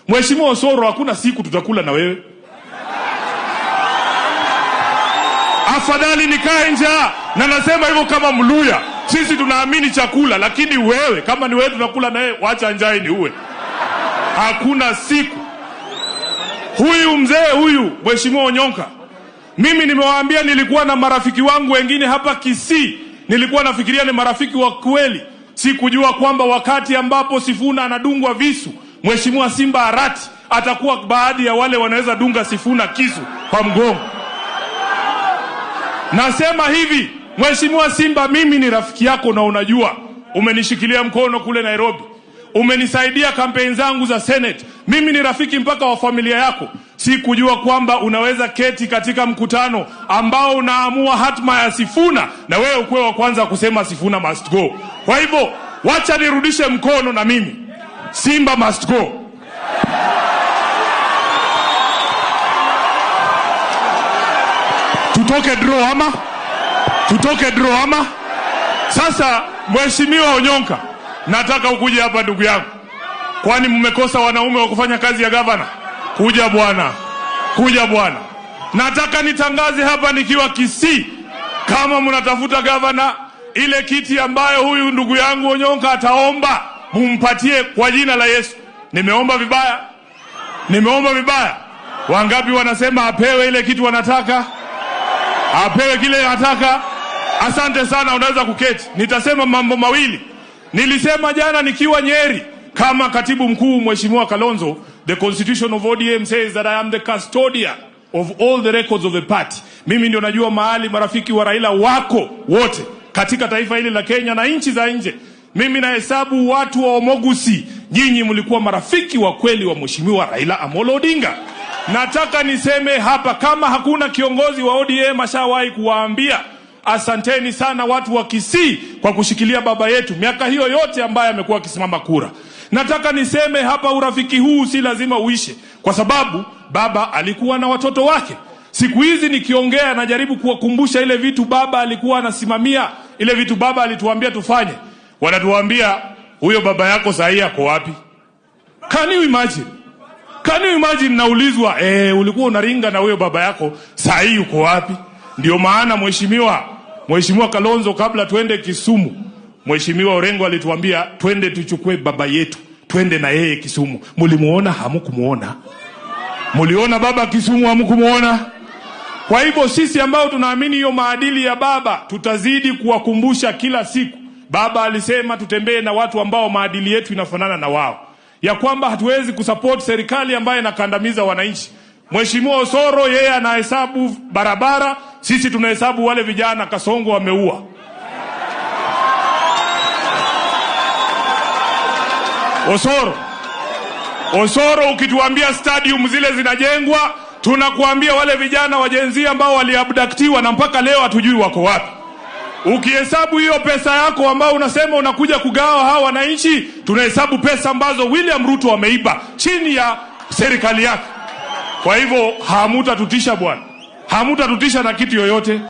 Mheshimiwa Osoro, hakuna siku tutakula na wewe. Afadhali nikae njaa, na nasema hivyo kama Mluya. Sisi tunaamini chakula, lakini wewe kama ni wewe tunakula na wewe, wacha njaa iniue. Hakuna siku. Huyu mzee huyu Mheshimiwa Onyonka, mimi nimewaambia, nilikuwa na marafiki wangu wengine hapa Kisii, nilikuwa nafikiria ni marafiki wa kweli. Sikujua kwamba wakati ambapo Sifuna anadungwa visu, Mheshimiwa Simba Arati atakuwa baadhi ya wale wanaweza dunga Sifuna kisu kwa mgongo. Nasema hivi, Mheshimiwa Simba, mimi ni rafiki yako na unajua, umenishikilia mkono kule Nairobi, umenisaidia kampeni zangu za Senate, mimi ni rafiki mpaka wa familia yako. Sikujua kwamba unaweza keti katika mkutano ambao unaamua hatma ya Sifuna na wewe ukuwe wa kwanza kusema Sifuna must go. Kwa hivyo wacha nirudishe mkono na mimi, Simba must go. Tutoke draw ama? Tutoke draw ama? Sasa Mheshimiwa Onyonka, nataka ukuje hapa ndugu yangu. Kwani mmekosa wanaume wa kufanya kazi ya gavana? Kuja bwana. Kuja bwana. Nataka nitangaze hapa nikiwa Kisii, kama mnatafuta gavana, ile kiti ambayo huyu ndugu yangu Onyonka ataomba, mumpatie kwa jina la Yesu. Nimeomba vibaya? Nimeomba vibaya? Wangapi wanasema apewe ile kitu wanataka? Apewe kile anataka. Asante sana, unaweza kuketi. Nitasema mambo mawili. Nilisema jana nikiwa Nyeri kama katibu mkuu Mheshimiwa Kalonzo, the constitution of ODM says that I am the custodian of all the records of the party. Mimi ndio najua mahali marafiki wa Raila wako wote katika taifa hili la Kenya na nchi za nje. Mimi nahesabu watu wa Omogusi. Nyinyi mlikuwa marafiki wa kweli wa Mheshimiwa Raila Amolo Odinga. Nataka niseme hapa, kama hakuna kiongozi wa ODM ashawahi kuwaambia asanteni sana watu wa Kisii kwa kushikilia baba yetu miaka hiyo yote ambaye amekuwa akisimama kura. Nataka niseme hapa, urafiki huu si lazima uishe, kwa sababu baba alikuwa na watoto wake. Siku hizi nikiongea najaribu kuwakumbusha ile vitu baba alikuwa anasimamia, ile vitu baba alituambia tufanye. Wanatuambia huyo baba yako sahi ako wapi? Can you imagine? Can you imagine? Naulizwa, ulikuwa unaringa na huyo baba yako, sahi yuko wapi? Ndio maana Mheshimiwa Kalonzo, kabla tuende Kisumu, Mheshimiwa Orengo alituambia twende tuchukue baba yetu, twende na yeye Kisumu. Mulimuona? Hamukumuona. Muliona baba Kisumu? Hamukumuona. Kwa hivyo sisi ambao tunaamini hiyo maadili ya baba, tutazidi kuwakumbusha kila siku. Baba alisema tutembee na watu ambao maadili yetu inafanana na wao, ya kwamba hatuwezi kusupport serikali ambayo inakandamiza wananchi. Mheshimiwa Osoro yeye anahesabu barabara, sisi tunahesabu wale vijana Kasongo wameua. Osoro, ukituambia stadium zile zinajengwa, tunakuambia wale vijana wa Gen Z ambao waliabductiwa na mpaka leo hatujui wako wapi. Ukihesabu hiyo pesa yako ambao unasema unakuja kugawa hawa wananchi, tunahesabu pesa ambazo William Ruto ameiba chini ya serikali yake. Kwa hivyo hamutatutisha bwana, hamutatutisha na kitu yoyote.